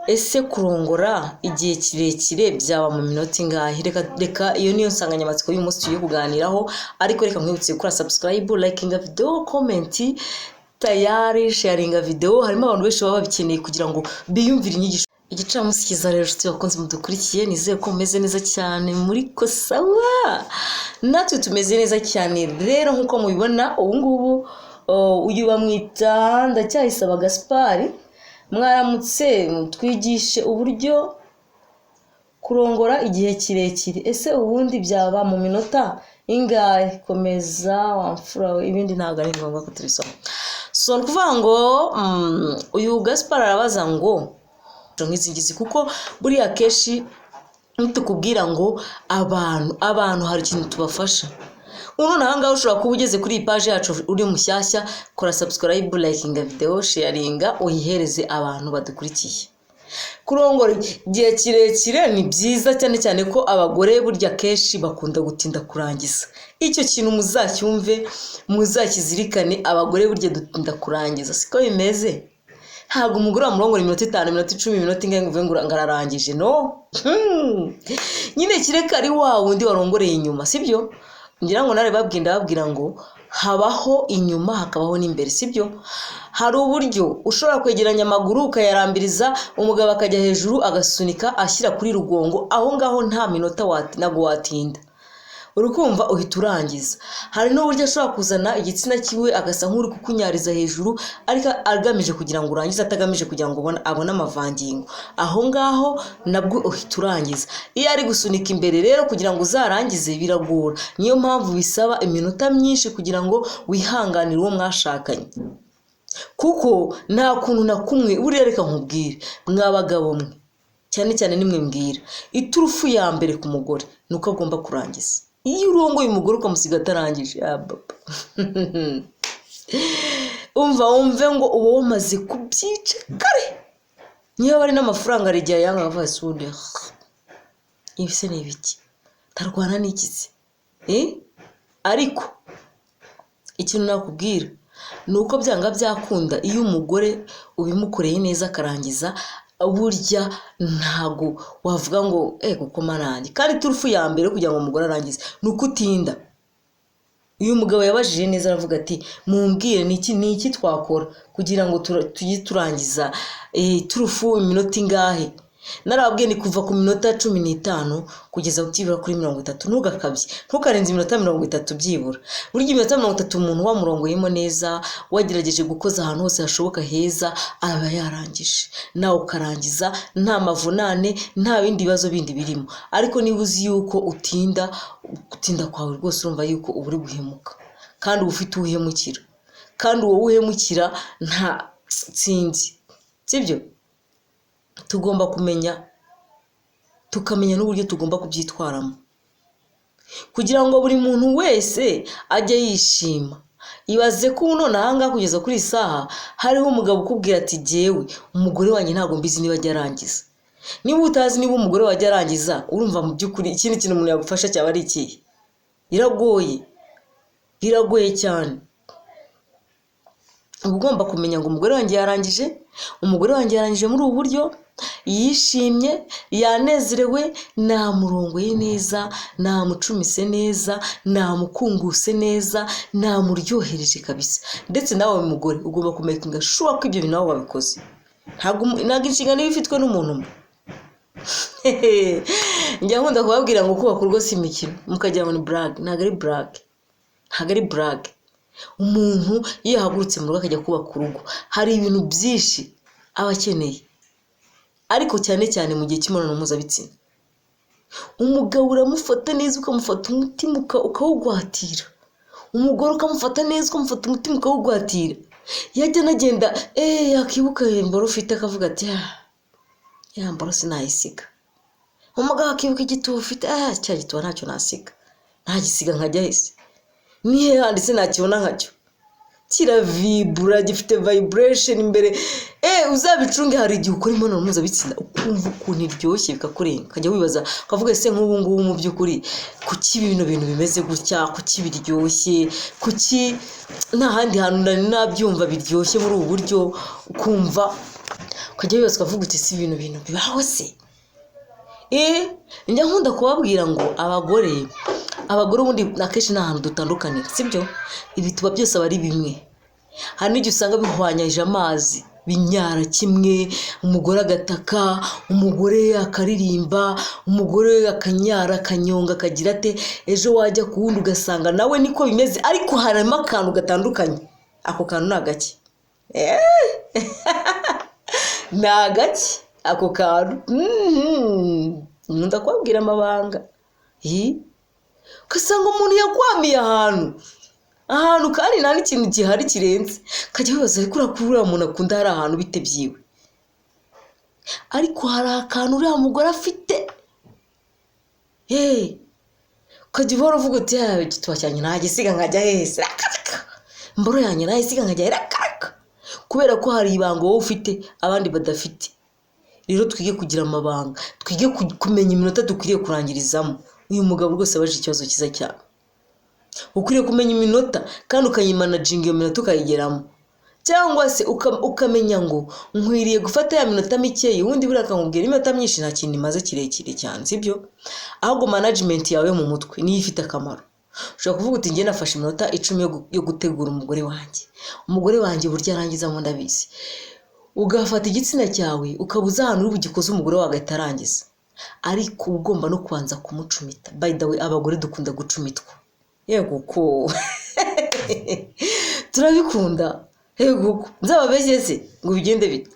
Ese kurongora igihe kirekire byaba mu minota ingahe? Reka reka, iyo niyo nsanganyamatsiko y'umunsi tugiye kuganiraho. Ariko reka nkwibutse gukora subscribe, likinga video, comment, tayari sharinga video. Harimo abantu benshi baba babikeneye kugira ngo biyumvire inyigisho. Igicamunsi cyiza rero, inshuti bakunze mudukurikiye, nizere ko mumeze neza cyane, muri ko sawa, natwe tumeze neza cyane. Rero nk'uko mubibona ubu ngubu, uyu bamwita Ndacyayisaba Gaspari. Mwaramutse, twigishe uburyo kurongora igihe kirekire, ese ubundi byaba mu minota ingahe? Komeza wamfura we, ibindi ntabwo ari ngombwa ko tubisoma. So ni ukuvuga ngo uyu Gaspar arabaza ngo nk'izi ngizi, kuko buriya kenshi nitukubwira ngo abantu hari ikintu tubafasha. Ubu noneho aha ngaha ushobora kuba ugeze kuri iyi paji yacu uri mushyashya, kora subscribe, likinga video, sharinga, uyihereze abantu badukurikiye. Kurongora igihe kirekire ni byiza, cyane cyane ko abagore burya kenshi bakunda gutinda kurangiza. Icyo kintu muzacyumve, muzakizirikane, abagore burya dutinda kurangiza, siko bimeze? Ntabwo umugore wamurongora iminota 5, iminota 10, iminota ingahe ngo uvuge ngo ararangije, no. Nyine kireka ari wa wundi warongoreye inyuma, sibyo? Ngira ngo nawe babwira, ndababwira ngo habaho inyuma, hakabaho n'imbere, sibyo? Hari uburyo ushobora kwegeranya amaguru ukayarambiriza, umugabo akajya hejuru agasunika ashyira kuri rugongo. Aho ngaho nta minota ntabwo watinda, uri kumva uhita urangiza. Hari n'uburyo ashobora kuzana igitsina cyiwe agasa nk'uri kukunyariza hejuru, ariko agamije kugira ngo urangize, atagamije kugira ngo abone amavangingo. Aho ngaho nabwo uhita urangiza. Iyo ari gusunika imbere rero, kugira ngo uzarangize biragora. Niyo mpamvu bisaba iminota myinshi kugira ngo wihanganire uwo mwashakanye, kuko nta kuntu na kumwe buriya. Reka nkubwire, mwa bagabo mwe, cyane cyane nimwe mbwira, iturufu ya mbere ku mugore ni uko agomba kurangiza. Iyo urongoye umugore ukamusiga atarangije, ah, baba, umva wumve ngo uba wamaze kubyica kare. Niyo bari n'amafaranga, hari igihe yanga akavuga ati: "Ubundi ibi se ni ibiki? Ndarwana n'iki se?" Eh? Ariko ikintu nakubwira ni uko byanga byakunda, iyo umugore ubimukoreye neza akarangiza, burya ntago wavuga ngo kuko marangi. Kandi iturufu ya mbere kugira ngo umugore arangize ni uko utinda. Uyu mugabo yabajije neza, aravuga ati: "Mumbwire, ni iki twakora kugira ngo tujye turangiza iturufu iminota ingahe?" Narababwiye ni kuva ku minota 15 kugeza byibura kuri 30. Ntugakabye, ntukarenze iminota 30 byibura. Burya iminota 30, umuntu wamurongoyemo neza, wagerageje gukoza ahantu hose hashoboka heza, aba yarangije, nawe ukarangiza nta mavunane, nta bindi bibazo bindi birimo. Ariko niba uzi yuko utinda, gutinda kwawe rwose urumva yuko uba uri guhemuka, kandi uba ufite uwo uhemukira, kandi uwo uhemukira nta sinzi, sibyo? Tugomba kumenya, tukamenya n'uburyo tugomba kubyitwaramo kugira ngo buri muntu wese ajye yishima. Ibaze ko ubu none ahangaha kugeza kuri iyi saha hariho umugabo ukubwira ati: "Jyewe umugore wanjye ntabwo mbizi niba ajya arangiza." Niba utazi niba umugore wawe ajya arangiza, urumva mu by'ukuri ikindi kintu umuntu yagufasha cyaba ari ikihe? Biragoye, biragoye cyane. Uba ugomba kumenya ngo umugore wanjye yarangije, umugore wanjye yarangije muri ubu buryo, yishimye, yanezerewe, namurongoye neza, namucumise neza, namukunguse neza, namuryohereje kabisa. Ndetse nawe mugore ugomba kumakinga sure ko ibyo bintu nawe wabikoze. Ntabwo inshingano iba ifitwe n'umuntu umwe. Njya nkunda kubabwira ngo kubaka urugo si imikino, mukagira ngo ni blague. Ntabwo ari blague, ntabwo ari blague. Umuntu iyo yahagurutse mu rugo akajya kubaka urugo, hari ibintu byinshi aba akeneye, ariko cyane cyane mu gihe cy'imibonano mpuzabitsina. Umugabo uramufata neza, ukamufata umutima ukawugwatira. Umugore ukamufata neza, ukamufata umutima ukawugwatira. Yajya anagenda, yakibuka imboro ufite, akavuga ati: "Ah, ya mboro sinayisiga." Umugabo akibuka igituba ufite: "Ah, cya gituba ntacyo nasiga, ntagisiga nkajya hese, nihe handi se nakibona nkacyo?" Kiravibura, gifite vibration imbere. Uzabicunge, hari igihe ukora imibonano mpuzabitsina ukumva ukuntu iryoshye bikakurenga, ukajya wibaza ukavuga: ese nk'ubu ngubu mu by'ukuri kuki bino bintu bimeze gutya? Kuki biryoshye? Kuki nta handi hantu nari nabyumva biryoshye muri ubu buryo? Ukumva ukajya wibaza ukavuga uti: si ibintu bintu bibaho se? Njya nkunda kubabwira ngo abagore ubundi akenshi nta hantu dutandukanira, sibyo? Ibituba byose aba ari bimwe. Hari n'igihe usanga bihwanyije amazi, binyara kimwe, umugore agataka, umugore akaririmba, umugore akanyara, akanyonga, akagira ate. Ejo wajya ku wundi ugasanga nawe niko bimeze, ariko harimo akantu gatandukanye. Ako kantu ni agake? Ni agake ako kantu? Nkunda kubabwira amabanga. Ugasanga umuntu yakwamiye ahantu kandi nta n'ikintu gihari kirenze, ukajya wibaza: ariko uriya uriya muntu akunda hari ahantu bite byiwe? Ariko hari akantu uriya mugore afite. Ukajya uhora uvuga uti: igituba cyanjye nagisiga nkajya hehe se? Raka, imboro yanjye nayisiga nkajya he? Raka raka. Kubera ko hari ibanga wowe ufite abandi badafite. Rero twige kugira amabanga, twige kumenya iminota dukwiriye kurangirizamo. Uyu mugabo rwose abajije ikibazo cyiza cyane. Ukwiriye kumenya iminota kandi ukayimanaginga, iyo minota ukayigeramo, cyangwa se ukamenya ngo nkwiriye gufata ya minota mikeya. Ubundi buriya akamubwira iminota myinshi nta kintu imaze kirekire cyane, sibyo? Ahubwo management yawe yo mu mutwe niyo ifite akamaro. Ushobora kuvuga uti: njye nafashe iminota 10 yo gutegura umugore wanjye, umugore wanjye uburyo arangizamo ndabizi. Ugafata igitsina cyawe ukaba uzi ahantu uri bugikoze, umugore wawe agahita arangiza. Ariko uba ugomba no kubanza kumucumita. By the way, abagore dukunda gucumitwa. Yego ko turabikunda, yego ko nzababeshye se ngo bigende bite?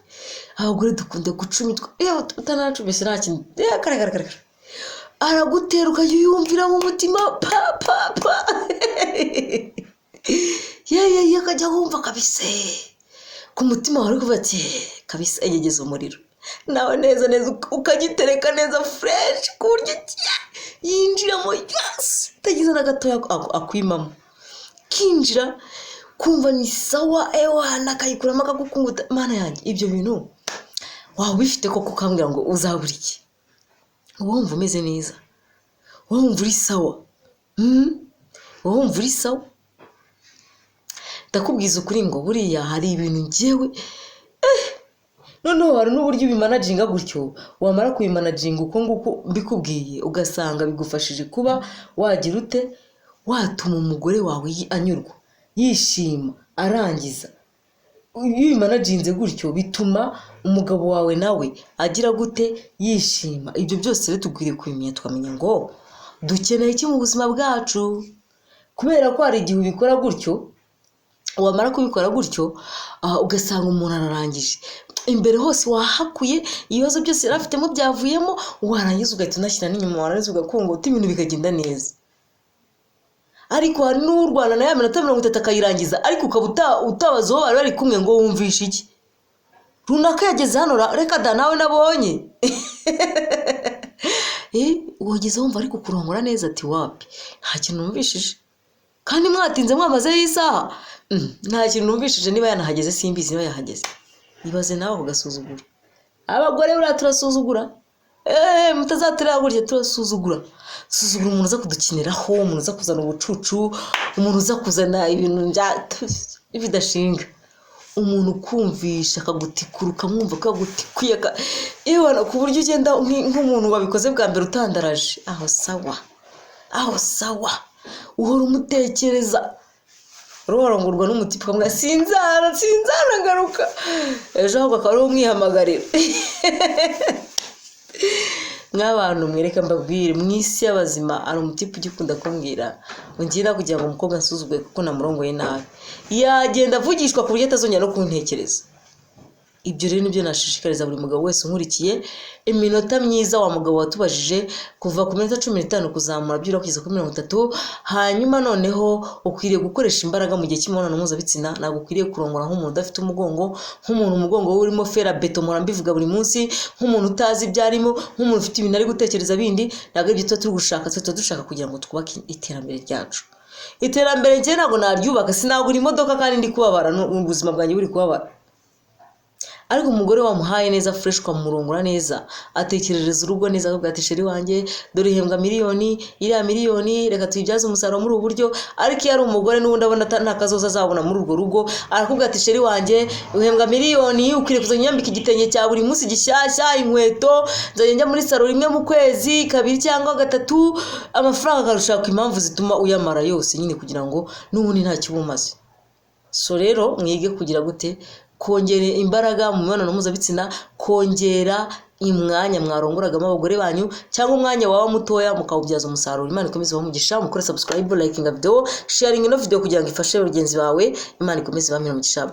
Abagore dukunda gucumitwa. Iyo utanacumise nta kintu. Kare kare kare kare, aragutera ukajya uyumvira mu mutima pa pa pa, ye ye ye, akajya wumva kabisa ku mutima wawe uri kuvuga ati: kabisa egegeza umuriro nawe neza neza, ukagitereka neza fresh ku buryo yinjiramo yose utagize na gatoya akwimamo, kinjira kumva ni sawa, ewana akayikuramo akagukunguta. Mana yanjye, ibyo bintu waba ubifite koko ukambwira ngo uzabura iki? Uba wumva umeze neza, uba wumva uri sawa. Uba wumva uri sawa. Ndakubwiza ukuri ngo buriya hari ibintu ngewe. Noneho hari n'uburyo ubimanaginga gutyo, wamara kubimanaginga uko nguko mbikubwiye, ugasanga bigufashije kuba wagira ute, watuma umugore wawe anyurwa, yishima, arangiza. Iyo ubimanaginze gutyo bituma umugabo wawe nawe agira gute? Yishima. Ibyo byose rero dukwiriye kubimenya, tukamenya ngo dukeneye iki mu buzima bwacu, kubera ko hari igihe ubikora gutyo, wamara kubikora gutyo ugasanga umuntu ararangije, imbere hose wahakuye, ibibazo byose yari afitemo byavuyemo, warangiza ugahita unashyira n'inyuma, warangiza ugakungota, ibintu bikagenda neza. Ariko hari n'urwana na ya minota 30 akayirangiza, ariko ukaba utabaza uwo bari bari kumwe ngo wumvishe iki, runaka yageze hano? Reka da, nawe nabonye wageze wumva ariko kurongora neza, ati: wapi, nta kintu numvishije, kandi mwatinze mwamazeho isaha. Nta kintu numvishije, niba yanahageze simbizi niba yahageze. Ibaze nawe ugasuzugura. Abagore buriya turasuzugura. Mutazatureba gutya, turasuzugura. Suzugura umuntu uza kudukiniraho, umuntu uza kuzana ubucucu, umuntu uza kuzana ibintu bidashinga, umuntu ukumvisha akagutikura, ukamwumva ko yagutikuye, yewe, ku buryo ugenda nk'umuntu wabikoze bwa mbere utandaraje. Aho sawa, aho sawa, uhora umutekereza, urorongorwa n'umutipe ukamubwira: sinzara, sinzara, ngaruka ejo, ahubwo akaba ariwe umwihamagarira. Mw'abantu mwereka mbabwire, mu isi y'abazima hari umutipe ugikunda kumbwira ngo ngira kugira ngo umukobwa nsuzugure kuko namurongoye nabi, yagenda avugishwa ku buryo atazongera no kuntekereza. Ibyo rero nibyo nashishikariza buri mugabo wese unkurikiye. Iminota myiza, wa mugabo watubajije, kuva ku minota 15 kuzamura, byibura kugeza kuri 30. Hanyuma noneho ukwiriye gukoresha imbaraga mu gihe cy'imibonano mpuzabitsina. Ntabwo ukwiriye kurongora nk'umuntu udafite umugongo, nk'umuntu umugongo we urimo fer à béton, mpora mbivuga buri munsi, nk'umuntu utazi ibyo arimo, nk'umuntu ufite ibintu ari gutekereza bindi. Ntabwo aribyo tuba turi gushaka. Tuba dushaka kugira ngo twubake iterambere ryacu. Iterambere njye ntabwo naryubaka, sinagura imodoka kandi ndi kubabara, ubuzima bwanjye buri kubabara. Ariko umugore wamuhaye neza fresh, ukamurongora neza, atekerereza urugo neza, akavuga ati: "Chéri wanjye, dore ihembwa miliyoni, iriya miliyoni reka tuyibyaze umusaruro muri ubu buryo." Ariko iyo ari umugore n'ubundi abona nta kazoza azabona muri urwo rugo, arakubwira ati: "Chéri wanjye, uhembwa miliyoni, ukwiriye kuzajya unyambika igitenge cya buri munsi gishyashya, inkweto, nzajya njya muri salon rimwe mu kwezi, kabiri cyangwa gatatu." Amafaranga akarushaka impamvu zituma uyamara yose nyine, kugira ngo n'ubundi ntacyo uba umaze. So rero mwige kugira gute? Kongera imbaraga mu mibonano mpuzabitsina, kongera umwanya mwarongoragamo abagore banyu, cyangwa umwanya waba mutoya mukawubyaza umusaruro. Imana ikomeze ibahe umugisha. Mukore subscribe, likinga video, sharing ino video kugira ngo ifashe bagenzi bawe. Imana ikomeze ibamere umugisha.